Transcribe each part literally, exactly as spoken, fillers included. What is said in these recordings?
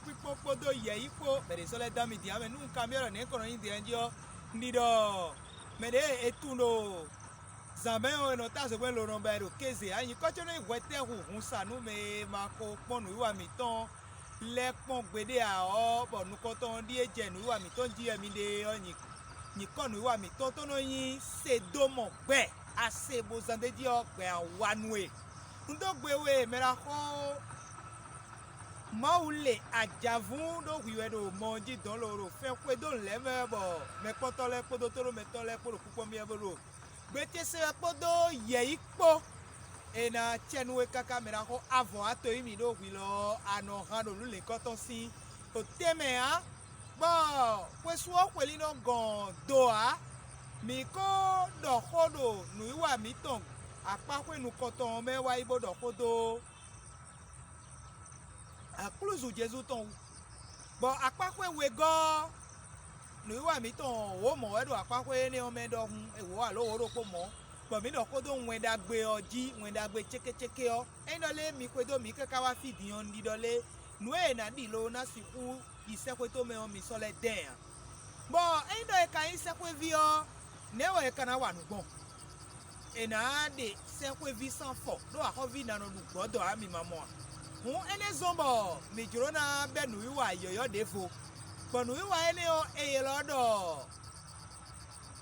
kpíkpɔ́n kpódó yɛ̌yi kpó mɛ ɖě sɔ́ lɛ́ dán mì din ǎ mɛ. Nú un kanbyɔ́ ɖɔ nɛ̌ kɔn nɔ nyí din ɔ́ jí ɔ́, un ɖi ɖɔ mɛ ɖě e tunwun ɖo zǎnmɛ ɔ́ e nɔ tá zogbɛ́n lo nɔ ba ɛ ɖo kéze ǎ. Nyǐkɔ ce nɔ nyí hwɛtɛ́ hu hun sa nú mɛ e ma ko kpɔ́n nǔwiwa mǐtɔn lɛ́ɛ kpɔ́n gbeɖé ǎ ɔ́, bɔ nukɔntɔn ɔ́ ɖíe jɛ nǔwiwa mǐtɔn jí wɛ mi ɖe é ɔ́, nyǐkɔ nǔwiwa mǐtɔn tɔn nɔ nyí Sedómɔ gbɛ, ase bo zán d'é jí ɔ́, gbɛ awa nu e. Un dó gbe we mɛ ɖaxó Mawu lě ajǎvún ɖó hwi wɛ ɖo mɔ ɔ́ jí dɔ̌n lo ɖo fɛn xwedó nǔ lɛ́ɛ mɛ wɛ bɔ mɛkpɔ́tɔ́ lɛ́ɛ kpódó tóɖómɛtɔ́ lɛ́ɛ kpó ɖo kpíkpɔ́n mì wɛ bó ɖo gbe ce se wɛ kpódó yɛ̌yi kpó. È nǎ acɛ nú we káká mɛ ɖaxó avɔ wá to nyí mì ɖó hwi lɔ ɔ́, a nɔ han ɖo nǔ lǐnkɔ́ tɔn sín ɖo tɛ́nmɛ ǎ, bɔ xwesú ɔ́ xwelínɔ gɔn do ǎ. Mǐ ko ɖɔ xó ɖo nǔwiwa mǐtɔn akpáxwé nukɔntɔn ɔ́ mɛ wá yi bó ɖɔ xó dó Aklúzu Jezu tɔn wú. Bɔ akpáxwé wegɔ́ ɔ́, nǔwiwa mǐtɔn wǒ mɔ̌ wɛ ɖo akpáxwé énɛ́ ɔ́ mɛ ɖɔhun, è wǒ alǒ wǒ ɖokpó mɔ̌, bɔ mǐ ɖɔ xó dó Wɛn Ɖagbe ɔ́ jí, Wɛn Ɖagbe cékécéké ɔ́. Ényí ɖɔ lé mi xwedó mǐ káká wá fí din ɔ́, un ɖiɖɔ lé nǔ e è nǎ ɖi lo ná sixú yi sɛ́xwé tɔn mɛ ɔ́, mi sɔ́ lɛ́ dán ɛ ǎ. Bɔ ényí ɖɔ è ka nyí sɛ́xwéví ɔ́, nɛ̌ wɛ è ka ná wa nǔ gbɔn? È nǎ ɖe sɛ́xwéví sín afɔ ɖó axɔ́ví ná nɔ ɖu gbɔ̌dɔ̌ ǎ, mi ma mɔ a? Hǔn énɛ́ zɔ́n bɔ mǐ jló ná bɛ́ nǔwiwa yɔ̌yɔ́ ɖěvo, bɔ nǔwiwa énɛ́ ɔ́, è ylɔ́ ɖɔ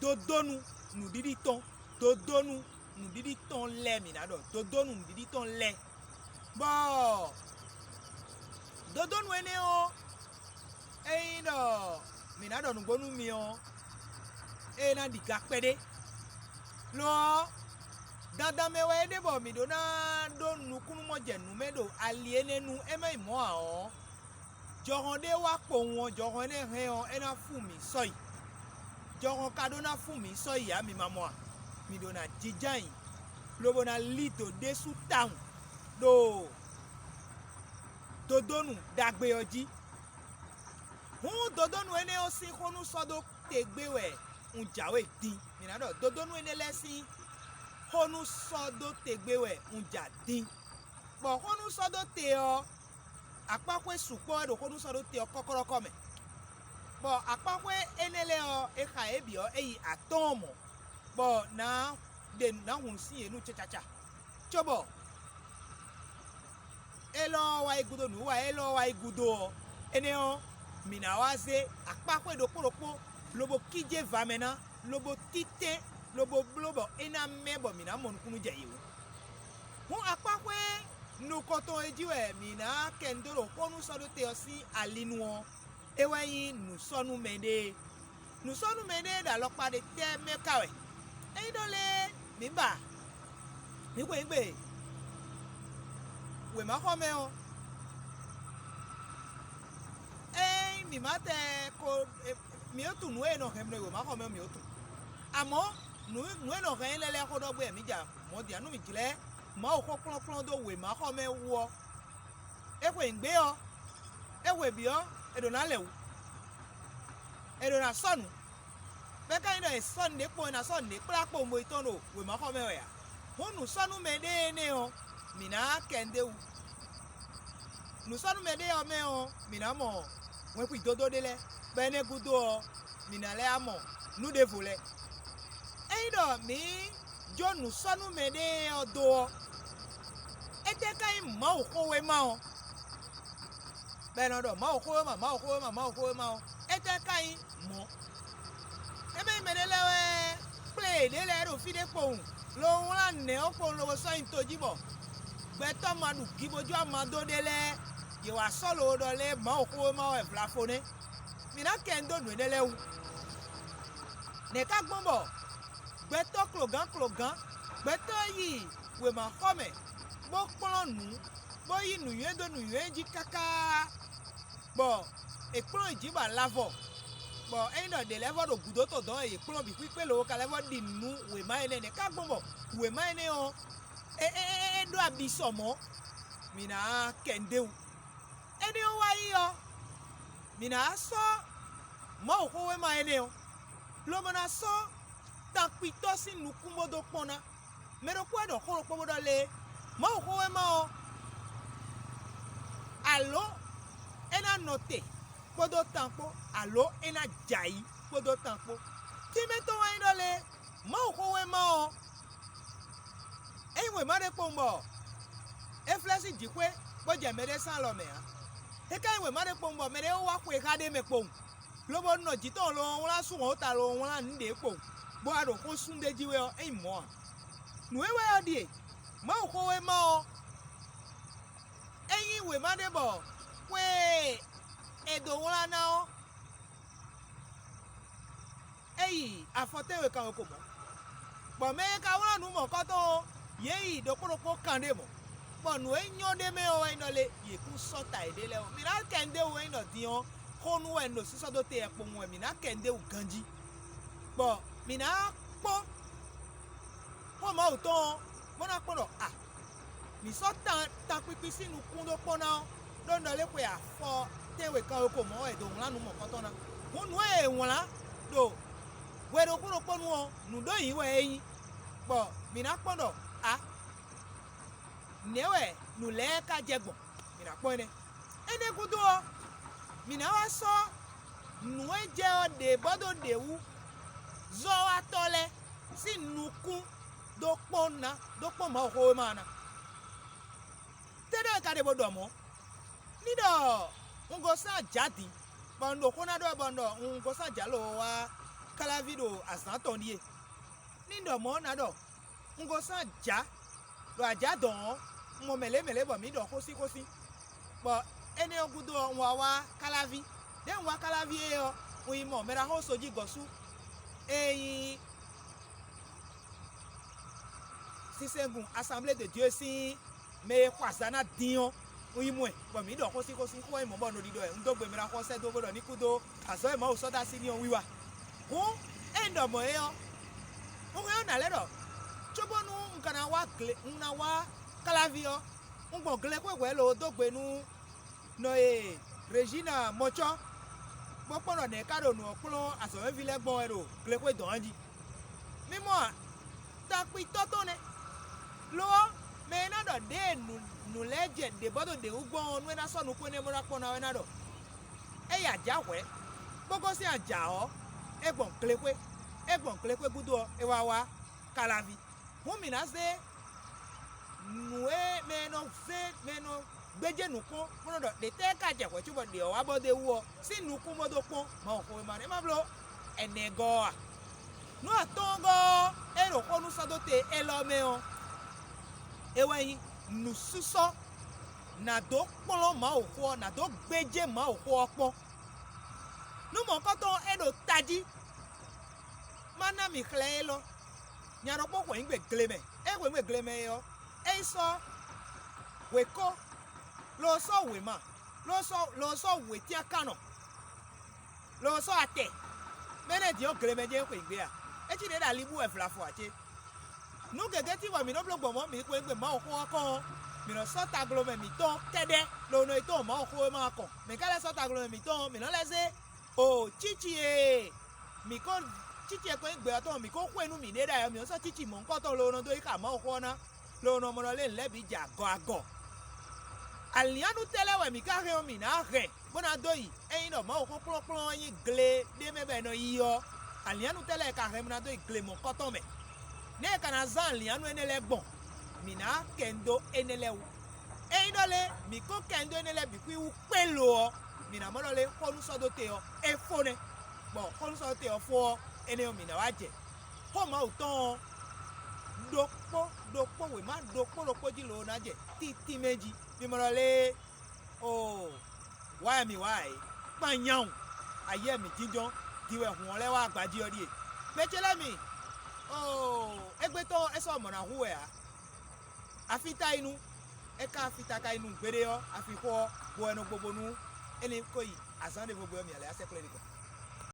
dodónu nǔɖiɖi tɔn, dodónu nǔɖiɖi tɔn lɛ́ɛ, mǐ ná ɖɔ dodónu nǔɖiɖi tɔn lɛ́ɛ. Bɔ dodónu énɛ́ ɔ́, ényí ɖɔ mǐ ná ɖɔ nǔgbó nú mi ɔ́, é ná ɖi ga kpɛɖé. Lo ɔ́, dandan mɛ wɛ é ɖe bɔ mǐ ɖó ná ɖó nukúnnú mɔ jɛ nǔ mɛ ɖo ali énɛ́ nu, é má nyí mɔ̌ ǎ ɔ́, jɔhɔn ɖé wá kpowun ɔ́, jɔhɔn énɛ́ hɛn ɔ́, é ná fún mǐ sɔ́yi. Jɔhɔn ka ɖó ná fún mǐ sɔ́yi ǎ, mi ma mɔ a? Mǐ ɖó ná jínjɔ́n ayǐ, lobo ná lí dǒ ɖésú tawun ɖo dodónu ɖagbe ɔ́ jí. Hǔn dodónu énɛ́ ɔ́ sín xó nú sɔ́ dó te gbé wɛ un jǎwe din. Mǐ ná ɖɔ dodónu énɛ́ lɛ́ɛ sín xó nú sɔ́ dó te gbé wɛ un ja din. Bɔ xó nú sɔ́ dó te ɔ́, akpáxwé sukpɔ́ wɛ ɖo xó nú sɔ́ dó te ɔ́ kɔ́kɔ́ɖɔkɔ́ mɛ. Bɔ akpáxwé énɛ́ lɛ́ɛ ɔ́, è xa yě bǐ ɔ́, é yi atɔ́ɔ́n mɔ̌, bɔ nǎ ɖe nǔ ná hun sín yě nu cacaca. Cóbɔ élɔ́ ɔ́ wá yi gúdo nǔwiwa élɔ́ ɔ́ wá yi gúdo ɔ́, énɛ́ ɔ́, mǐ ná wá zé akpáxwé ɖokpó ɖokpó, lobo kíjé va mɛ ná, lobo títɛ́n, lobo bló bɔ é ná mɛ́ bɔ mǐ ná mɔ nukúnnú jɛ yě wú. Hǔn akpáxwé nukɔntɔn e jí wɛ mǐ ná kɛ nu dó ɖo xó nú sɔ́ ɖó te ɔ́ sín ali nu ɔ́, é wɛ nyí nǔsɔ́númɛ ɖé. Nǔsɔ́númɛ ɖé ɖo alɔkpa ɖe tɛ́ mɛ ka wɛ? Ényí ɖɔ lé mǐ ba mǐ xweyǐgbe wěmaxɔmɛ ɔ́, ényí mǐ ma tɛ ko mǐ ó tunwun nǔ e è nɔ hɛn mì ɖo wěmaxɔmɛ ɔ́, mǐ ó tunwun. Amɔ̌, nǔ nǔ e è nɔ hɛn énɛ́ lɛ́ɛ xó ɖɔ gbé wɛ mǐ ja mɔ̌ din ǎ. Nú mǐ jlɛ́ Mawu xó kplɔ́nkplɔ́n dó wěmaxɔmɛ wú ɔ́, é xweyǐgbe ɔ́, é hwebyɔ́ è ɖǒ ná lɛ wǔ, è ɖǒ ná sɔ́ nǔ. Bɔ é ka nyí ɖɔ è sɔ́ nǔɖé kpɔ́n, è nǎ sɔ́ nǔɖé kplá kpowun bo yi tɔ́n ɖo wěmaxɔmɛ wɛ ǎ. Hǔn nǔsɔ́númɛ ɖé énɛ́ ɔ́, mǐ ná kɛ nǔɖé wú. Nǔsɔ́númɛ ɖé ɔ́ mɛ ɔ́, mǐ ná mɔ hwɛnxwi dódó ɖé lɛ́ɛ, bɔ énɛ́ gúdo ɔ́, mǐ ná lɛ́ wá mɔ nǔ ɖěvo lɛ́ɛ. Ényí ɖɔ mǐ jó nǔsɔ́númɛ ɖé ɔ́ dó ɔ́, étɛ́ ka nyí Mawuxówéma ɔ́? Bɔ è nɔ ɖɔ Mawuxówéma, Mawuxówéma, Mawuxówéma ɔ́, étɛ́ ka nyí mɔ̌? É mɛ nyí mɛɖé lɛ́ɛ wɛ kplé yěɖée lɛ́ɛ ɖo fí ɖé kpowun, lo wlán nɛ̌ ɔ́ kpowun lobo sɔ́ nyi to jí bɔ gbɛtɔ́ ma ɖu gibojú ama dó ɖé lɛ́ɛ, yě wá sɔ́ lo ɖɔ lé Mawuxówéma wɛ vlafo nɛ́. Mǐ ná kɛ nu dó nǔ énɛ́ lɛ́ɛ wú. Nɛ̌ ka gbɔn bɔ gbɛtɔ́ klogán klogán, gbɛtɔ́ e yi wěmaxɔmɛ, bó kplɔ́n nǔ, bó yí nǔnywɛ́ dó nǔnywɛ́ jí káká, bɔ è kplɔ́n yi jǐ bɔ alavɔ, bɔ ényí ɖɔ ɖě lɛ́ɛ vɔ ɖo gǔdo tɔn dɔn wɛ yě kplɔ́n bǐ xwíxwé lobo ka lɛ́ vɔ ɖi nǔ nú wěma énɛ́ nɛ́ ka gbɔn bɔ wěma énɛ́ ɔ́, é é é é ɖó abi sɔ mɔ̌, mǐ ná kɛ nu d'é wú. Énɛ́ ɔ́ wá yi ɔ́, mǐ ná sɔ́ Mawuxówéma énɛ́ ɔ́, lobo ná sɔ́ tankpitɔ́ sín nukún bó dó kpɔ́n ná. Mɛ ɖokpó wɛ ɖɔ xó ɖokpó bó ɖɔ lé Mawuxówéma ɔ́, alǒ é ná nɔ te kpódó tan kpó, alo é ná jɛ ayǐ kpódó tan kpó. Tínmɛ tɔn wɛ nyí ɖɔ lé, Mawuxówéma ɔ́, é nyí wěma ɖé kpowun bɔ é flɛ́ sín jǐxwé bó jɛ mɛɖé sín alɔ mɛ ǎ. É ka nyí wěma ɖé kpowun bɔ mɛɖé wá xwe xá ɖ'é mɛ kpowun, lobo nɔ jǐ tɔn lo ɔ́ wlán sú wɔ̌n ta lo ɔ́ wlán nǔ ɖě kpowun, bó wá ɖo xó sú ɖ'é jí wɛ ɔ́, é nyí mɔ̌ ǎ. Nǔ e wɛ ɔ́ ɖíe: Mawuxówéma ɔ́, é nyí wěma ɖé bɔ xwe e è dǒ wlán ná ɔ́, é yi afɔ tɛ́nwe kanweko mɔ̌, bɔ mɛ e ka wlán nǔ mɔ̌kɔtɔn ɔ́, yě yi ɖokpó ɖokpó kan ɖé mɔ̌, bɔ nǔ e nyɔ́ ɖ'é mɛ ɔ́ wɛ nyí ɖɔ lé, yě kún sɔ́ ta yěɖée lɛ́ɛ ɔ́. Mǐ ná kɛ nǔɖé wú é nyí ɖɔ din ɔ́, xó nú wɛ un ɖo sísɔ́ dó te wɛ kpowun wɛ mǐ ná kɛ nǔɖé wú ganjí, bɔ mǐ ná kpɔ́n xó Mawu tɔn ɔ́, bó ná kpɔ́n ɖɔ a, mǐ sɔ́ tan tankpikpi sín nukún ɖó kpɔ́n ná ɔ́, ɖó un ɖɔ lé xwe afɔ tɛ́nwe kanweko mɔ̌ wɛ è dǒ wlán nǔ mɔ̌kɔtɔn ná. Hǔn nǔ e è wlán ɖo hwe ɖokpó ɖokpó nu ɔ́, nǔɖoyǐ wɛ é nyí, bɔ mǐ ná kpɔ́n ɖɔ a, nɛ̌ wɛ nǔ lɛ́ɛ ka jɛ gbɔn? Mǐ ná kpɔ́n énɛ́. Énɛ́ gúdo ɔ́, mǐ ná wá sɔ́ nǔ e jɛ ɔ́ ɖě bɔ dó ɖě wú zɔ́watɔ́ lɛ́ɛ sín nukún dó kpɔ́n ná, dó kpɔ́n Mawuxówéma ɔ́ ná. Tɛ́ ɖɔ è ka ɖe bó ɖɔ mɔ̌? Ní ɖɔ un gosín ajǎ din, bɔ un ɖo xó ná ɖɔ wɛ bɔ un ɖɔ un gosín ajǎ lo wá káláví ɖo azǎn tɔn ɖíe. Ní ɖɔ mɔ̌ ná ɖɔ un gosín ajǎ, ɖo ajǎ dɔn ɔ́, un mɔ mɛ̌ lě mɛ̌ lě bɔ mǐ ɖɔ xósíxósí, bɔ énɛ́ ɔ́ gúdo ɔ́, un wá wá káláví. Đěe un wá káláví é ɔ́, un yi mɔ mɛɖaxó Sojí Gɔ̌sú e nyí sinsɛngun Assemblée de Dieu sín mɛ e xɔ azǎn ná din ɔ́, un yi mɔ ɛ, bɔ mǐ ɖɔ xósíxósí, xó wɛ nyí mɔ̌ bɔ un nɔ ɖiɖɔ ɛ. Un dó gbe mɛ ná xɔ sɛ́ dó bó ɖɔ ní kú dó azɔ̌ e Mawu sɔ́ dó así n'i ɔ́ wiwa. Hǔn, ée un ɖɔ mɔ̌ é ɔ́, un hɛn ɔ́ nǎ lɛ́ ɖɔ, cóbónú un ka ná wá gle un ná wá káláví ɔ́, un gbɔn glexwé hwɛ̌ lo dó gbe nú nɔ e Rejina Mɔcɔ, bó kpɔ́n ɖɔ nɛ̌ ka ɖo nǔ ɔ́ kplɔ́n azɔ̌mɛví lɛ́ɛ gbɔn wɛ ɖo glexwé dɔ̌n ɔ́ jí. Mi mɔ a? Tankpitɔ́ tɔn nɛ́. Lo ɔ́, mɛ e ná ɖɔ ɖěe nǔ lɛ́ɛ jɛ ɖě bɔ ɖo ɖě wú gbɔn ɔ́, nú é ná sɔ́ nukún énɛ́ bó ná kpɔ́n ná wɛ ná ɖɔ. É yi ajǎ hwɛ̌, bó gosín ajǎ ɔ́, é gbɔn glexwé; é gbɔn glexwé gúdo ɔ́, é wá wá Kalaví. Hǔn mǐ ná zé nǔ e mɛ e nɔ zé mɛ e nɔ gbéjé nǔkpɔ́n bó nɔ́ ɖɔ ɖě tɛ́ ka jɛ hwɛ̌ cóbɔ ɖě ɔ́ wá bɔ dó é wú ɔ́ sín nukún bó dó kpɔ́n Mawuxówéma ɔ́. É má bló ɛnɛgɔ́ ɔ́ a? Nǔ atɔ́ɔ́ngɔ́ ɔ́ e ɖo xó nú sɔ́ dó te élɔ́ mɛ ɔ́, é wɛ nyí nǔsúsɔ́ nǎ dó kplɔ́n Mawuxó ɔ́, nǎ dó gbéjé Mawuxó ɔ́ kpɔ́n. Nú mɔ̌kɔ́tɔn ɔ́, é ɖo tají. Má ná mi xlɛ́ élɔ́. Nya ɖokpó xweyǐgbe gle mɛ. É xweyǐgbe gle mɛ é ɔ́, é yi sɔ́ hwěkó, lo sɔ́ wěma, lo sɔ́ lo sɔ́ wětíankannɔ, lo sɔ́ atɛ. Mɛ énɛ́ din ɔ́, gle mɛ jɛ́n é xweyǐgbe a? É cí ɖě ɖo ali bú wɛ vlafɔ ǎ cé? Nǔ gěgé cí bɔ mǐ nɔ́ bló gbɔn mɔ̌ mǐ xweyǐgbe Mawuxó ɔ́ kɔn ɔ́, mǐ nɔ sɔ́ taglomɛ mǐtɔn kɛ́ɖɛ́ lo nɔ yi tɔ́n Mawuxówéma ɔ́ kɔn. Mǐ ka lɛ́ sɔ́ taglomɛ mǐtɔn ɔ́, mǐ nɔ́ lɛ́ zé o cíci e mǐ ko cíci e ko nyí gbɛ ɔ́ tɔn, mǐ ko xwe nú mǐɖée ɖ'ayǐ ɔ́, mǐ nɔ́ sɔ́ cíci mɔ̌hunkɔtɔn lo nɔ dó yi xa Mawuxó ɔ́ ná, lo nɔ mɔ ɖɔ lé nǔ lɛ́ɛ bǐ jɛ agɔ agɔ. Alǐannu tɛ́ lɛ́ɛ wɛ mǐ ka hɛn ɔ́, mǐ ná hɛn bó ná dó yi? Ényí ɖɔ Mawuxó kplɔ́nkplɔ́n ɔ́ nyí gle ɖé mɛ bɔ è nɔ yi ɔ́, alǐannu tɛ́ lɛ́ɛ è ka hɛn bó ná dó yi gle mɔ̌kɔtɔn mɛ? Nɛ̌ è ka ná zán alǐannu énɛ́ lɛ́ɛ gbɔn? Mǐ ná kɛ nu dó énɛ́ lɛ́ɛ wú. Ényí ɖɔ lé, mǐ ko kɛ nu dó énɛ́ lɛ́ɛ bǐ xwí wú kpé lo ɔ́, mǐ ná mɔ ɖɔ lé, xó nú sɔ́ dó te ɔ́, é fó nɛ́, bɔ xó nú sɔ́ dó te ɔ́ fó ɔ́, énɛ́ ɔ́, mǐ ná wá jɛ xó Mawu tɔn ɔ́ ɖokpó ɖokpó, wěma ɖokpó ɖokpó jí lo ná jɛ títí mɛ jí. Mi mɔ ɖɔ lé, oo, wǎ wɛ mǐ wá ǎ é. Kpan nyawun, ayǐ wɛ mǐ jínjɔ́n, din wɛ hǔn ɔ́ lɛ́ wá agbají ɔ́ ɖíe. Mɛ ce lɛ́ɛ mi, oo, égbé tɔn ɔ́, é sɔ́ mɔ̌ ná hu wɛ ǎ. Afíta yi nú, é ka afíta ka yi nú gbeɖé ɔ́, afixó ɔ́, bo wɛ nɔ gbogbo nú é ní ko yi azǎn ɖěvo gbe ɔ́, mǐ lɛ́ wá sɛkplɔ́ ɖi kɔ.